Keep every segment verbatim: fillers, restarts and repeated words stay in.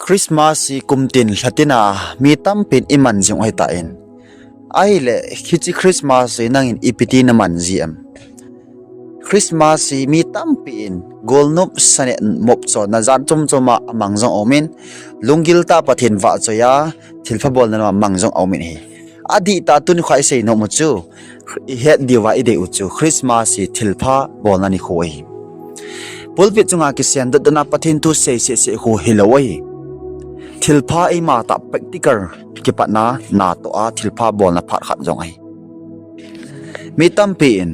Christmas hi kumtin lhatina mi tampin iman jing u ahitan. Ahile, hiche Christmas hi nangin ipi ti naman ji em? Christmas hi mi tampi in golnop saneh mop chonna jan chom choma amang jong aumin, lunggil tah Pathen vahchoiya thilpha bolna lama mang jong aumin ahi. Adihtah tuni kho isei nom u chu, ihet diuva idei u chu Christmas hi thilpha bolna nikho ahi. Pulpit chunga kisendot dona Pathen thu sei seh seh khu hilou ahi. Thilpha eimatah practical kipatna natoh a thilpha bolna phat khat jong ahi. Mi tampi in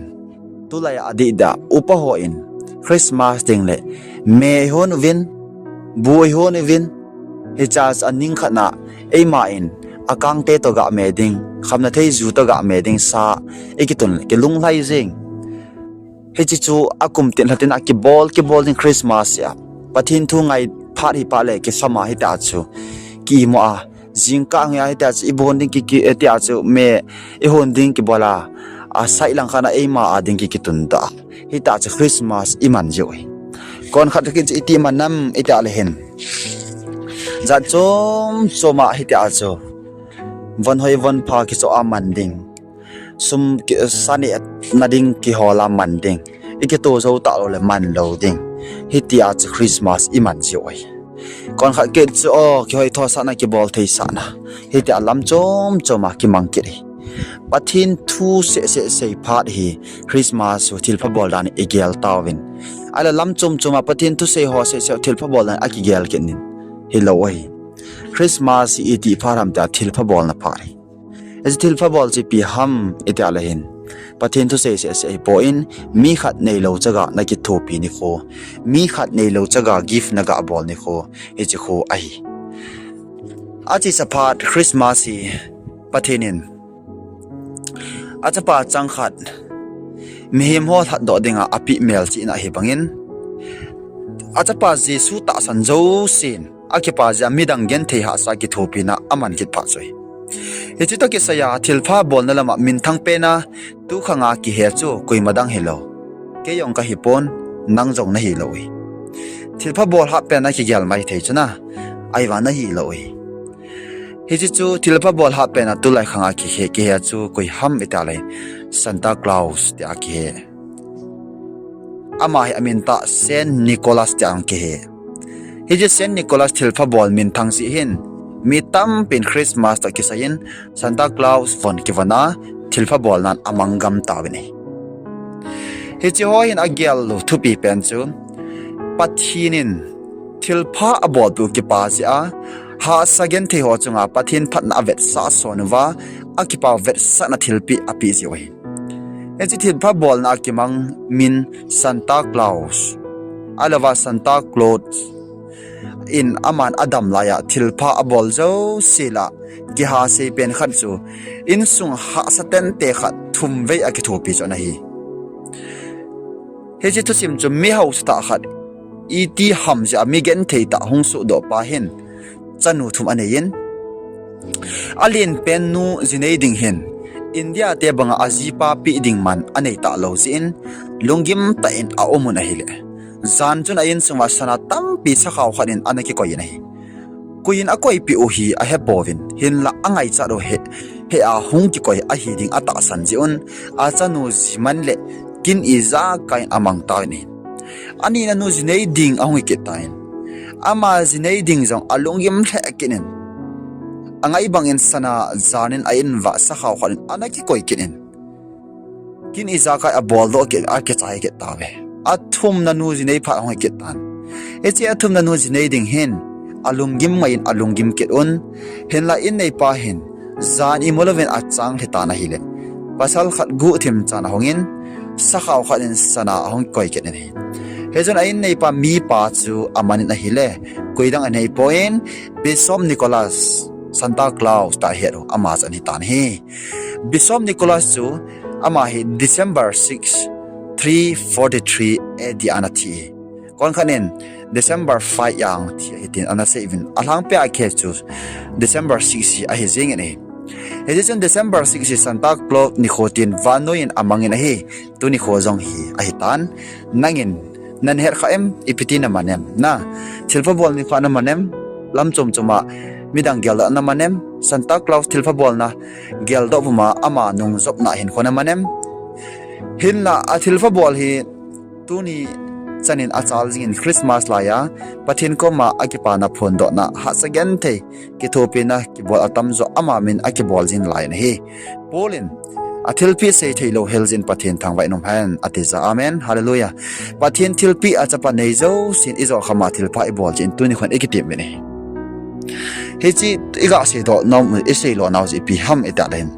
tulai a adihda upa hon Christmas dingle me ihon uvin, bu ihon uvin, hichea chu aning khatna eima in akangte toh ga me ding, khamna thei ju toh ga me ding sa ikitun kilunglhai jing. Hiche chu akumtin lhatina kibol kibol ding Christmas a Pathen thu ngai phat hi phat le kisama hitia chu kiimo a, jingkah ngai a hitia chu ibon ding ki, ki, hitia chu me ihon ding kibola, asai lang khatna eima a ding ki, kitundoh a, hitia chu Christmas iman jiu ahi. Konkhat kit chu iti man nam itia le hin, jat chom choma hitia chu von hoi von pha kichoh a man ding, sum ki, saneh na ding kihola man ding, ikito jou talou le man lou ding, hitia chu Christmas iman jiu ahi. Konkhat kit chu o kihoi thosahna kibol theisahna, hitia lam chom choma kimang kit ahi. Pathen thu seh seh sei phat hi Christmas chu thilpha bol dan igel tauvin, ahile lam chom choma Pathen thusei ho seh seh thilpha bol dan akigel kit in, hilou ahi. Christmas hi iti phat ham tia thilpha bolna phat ahi. Hiche thilpha bol chu ipi ham itia le hin, Pathen thusei seh seh hipon, mi khat neilou chaga nakithopi nikho, mi khat neilou chaga gift naga bol nikho, hiche kho ahi. Achesa phat Christmas hi Pathen in achapa changkhat mihem ho lhatdoh dinga apeh melchihna ahi bangin, achapa Jesu tahsan jousen akipa jeh a midang genthei hahsa kithopina aman kit phat chu ahi. Hiche toh kisaiya thilpha bolna lama minthang pena tukhanga kihe chu koima dang hilou, kei jong kahipon, nang jong nahilou ahi. Thilpha bol hahpen a kigel maithei chu na, ahivang nahilou ahi. Hiche chu thilpha bol hahpen a tulai khanga kihe, kihe chu koi ham itia le, Santa Claus tia kihe. Ama hi amin tah Saint Nicholas tia jong kihe. Hiche Saint Nicholas thilpha bol minthang jeh hin, mi tampin Christmas toh kisaiyin Santa Claus von kivon a thilpha bolnan amang gam tauvin ahi. Hiche ho hin agel u thupi pen chu, Pathen in thilpha abolpeh u kipa jeh a, hahsa genthei ho chunga Pathen phatna avetsah son uva, akipa vetsahna thilpeh apeh jiu ahi. Hiche thilpha bolna a kimang min Santa Claus, ahilouva Santa Claus in aman adam laiya thilpha abol jouse lah a kihasei pen khat chu, insung hahsa tente khat thumvei akithopi chu ana hi. Hiche thusim chu mi hausatah khat, iti ham jeh a mi genthei tah hung sohdoh pa hin chanu thum aneiyin, alen pen nu jinei ding hin India te banga ajipa peh ding man anei talou jeh in, lunggim tah in aumun ahile, jan chun a insunga sana tampi sakhao khat in ana kikoi in ahi. Koiyin akoipeh u hi ahepouvin, hinla angaichat u hi, hea hung kikoi ahi ding atahsan jeh un, achanu ji man le kin ijakai in amang tauvin ahi. Anina nu jinei ding ahung hi kit tan, ama jinei ding jong alunggim lheh kit in, angai bangin sana jan in a in uva sakhao khat in ana kikoi kit in, kin ijakai aboldoh kit, akichai kit tauve. Athumna nu jinei phat ahung hi kit tan. Hiche athumna nu jinei ding hin alunggim ngai in alunggim kit un, hinla in neipa hin jan imu louvin achang lheh tan ahile, pasal khat guhthim chan ahungin, sakhao khat in sana ahung koi kit in ahi. Hichun a in neipa mipa chu aman in ahile, koidang anahipon, Bishop Nicholas, Santa Claus tia het u, ama chu ana hitan ahi. Bishop Nicholas chu ama hi December six, three forty-three A D a ana thi ahi. Konkhat in December five a ana thi ahi tin ana seiuvin, alhangpia kihe chu December six hi ahi jengin ahi. Hijeh chun December six hi Santa Claus nikho tin vannoi in amangin ahi. Tuni kho jong hi ahitan. Nangin nahet kha em, ipi ti naman em? Na, thilpha bol nikho naman em? lam chom chom a midang geldoh na man em? Santa Claus thilpha bolna geldoh puma ama nungjopna hinkho na man em? Hinla a thilpha bol hi tuni chanin achal jingin Christmas laiya Pathen koma akipana phondohna hahsa genthei kithopina kibol atamjo ama min akibol jing lai ahi. Paul in athilpeh sei theilou heljin Pathen thangvah in um hen atija. Amen. Hallelujah. Pathen thilpeh a chapa nei jousen ijo khama thilpha ibol jin tuni khon ikitem uvin ahi. Hiche iga seidoh nom, isei lo nau jeh ipi ham itile hin,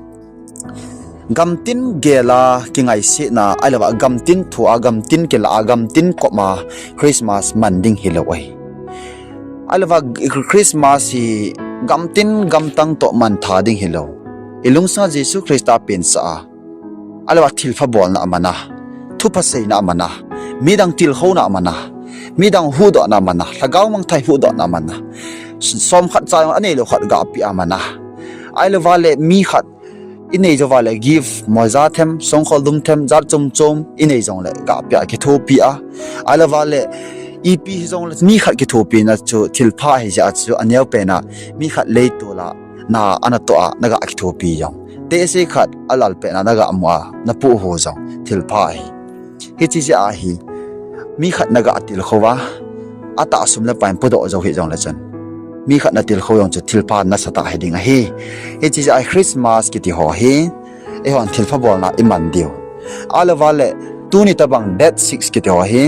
gamtin gel a kingaisetna, ahilouva gamtin thu a gamtin kila a gamtin kop a Christmas man ding hilou ahi. Ahilouva Christmas hi gamtin gamtang toh man tha ding hilou. Ilungsunga Jesu Christa pensah a, ahilouva thilpha bolna amana, thupha seina amana, midang tilkhouna amana, midang huhdohna amana, lhagao mangthah huhdohna amana, somkhat cha jong aneilou khat gapeh amana, ahilouva le mi khat inei jouva le gift moja them, songkhol dum them, jat chom chom inei jongle gapeh a kithopi a, ahilouva le ipi hijongle mi khat kithopina chu thilpha ahijeh a chu aneopen a mi khat leitol a na anatoh a naga kithopi jong, tehse khat alalpeh na naga mu a napoh ho jong thilpha ahi. Hiche jeh ahi, mi khat naga tilkhou a, atah sum le pai in podoh jou hih jongle chun, mi khat natilkhou jong chu thilpha nasatah hiding ahi. Hiche jeh a Christmas kiti ho hi eihon thilpha bolna iman diu, ahilouva le tuni tobang date six kiti ho hi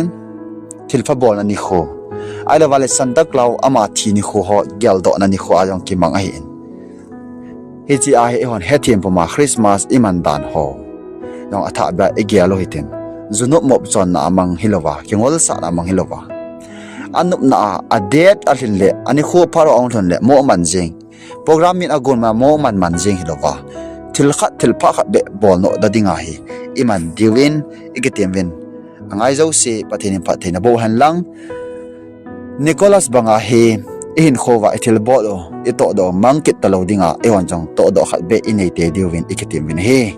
thilpha bolna nikho, ahilouva le Santa Claus ama thi nikho ho geldohna nikho a jong kimang ahin. Hiche ahi eihon hethem puma Christmas iman dan ho jong athahbeh a igel u hitin, junop mop chonna amang hilouva, kingolsahna amang hilouva, anopna a, adet alhin le anikho phat u ahung lhun le mo man jeng, program min agon ma mo man man jeng hilouva, thil khat thilpha khat beh bolnoh da dinga hi iman diuvin ikitem uvin, angai jouse Pathen in phattheina boh hen lang, Nicholas banga hi ihinkhouva ithilbol u itohdoh mang kit talou dinga eihon jong tohdoh khat beh inei tei diuvin ikitem uvin ahi.